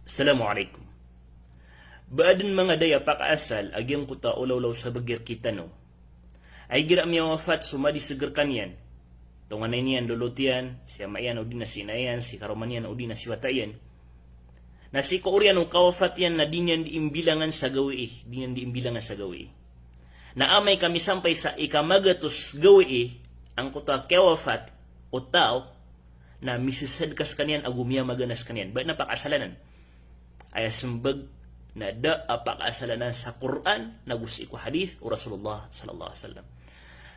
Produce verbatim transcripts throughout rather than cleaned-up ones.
Assalamu alaikum. Ba aden manga da a pakaasal a giyangkoto a olawlaw sa bagi rkitano a igira miyawafat so madi seg rkaniyan, tonganay niyan, lolot iyan, si ama iyan o di na si ina iyan, si karoma niyan o di na si wata iyan, na sii ko oriyan o kawafat iyan na di niyan di imbilangan sa gawii, di niyan di imbilangan sa gawii. Na amay ka misampay sa ikamagatos gawii angkoto a kiyawafat o taw, na misesad ka skaniyan ago miyamagana skaniyan. Ba aden a pakaasal anan? Aya sembag na da a pakaasal anan sa Qur'an nago sii ko hadith o Rasulullah sallallahu alaihi wasallam.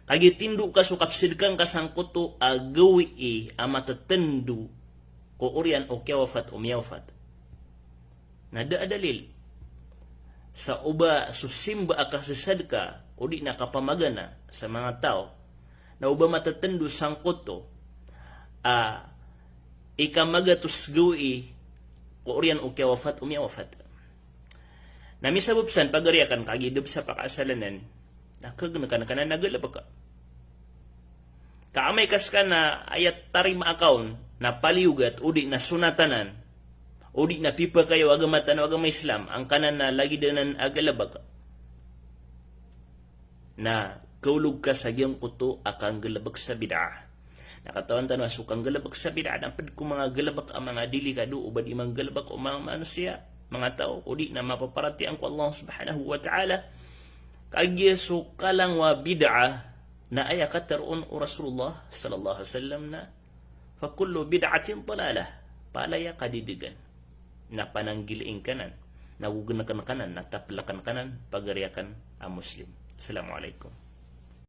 Kagiya tindo ka so kapsedkan ka sangkoto a gawii a matetendo ko oriyan o kiyawafat o miyawafat. Na da a dalil sa oba so simba a kasesad ka o di na kapamagana sa manga taw na oba matetendo sangkoto a ikamagatos gawii ko oriyan o kiyawafat o miyawafat. Na misabap san pagari akan kagiya da bes a pakaasal anan na kagnekan ka anan na galebek ka. Ka amay ka seka na aya tarima akaon na paliyogat o di na sonat anan o di na pipakay o agama tano a agama Islam angkanan na lagid anan a galebek, na kaolog ka sa giyangkoto a kanggalebek sa bid'ah. Na katawan tano a so kanggalebek sa bid'ah na ped ko manga galebek a manga delikado oba di manggalebek o manga manosiya, manga taw, o di na mapaparatiyaya ko Allah subhanahu wa ta'ala. Kagiya so kalangowan a bid'ah na aya kateroon o Rasulullah sallallahu alaihi wasallam na, "Fa kullu bid'atin dalalah." Palaya kadidegan. Na pananggilai ngka anan, na gogeneken ka anan, na tapleken ka anan pagari akan a Muslim. Assalamu alaikum.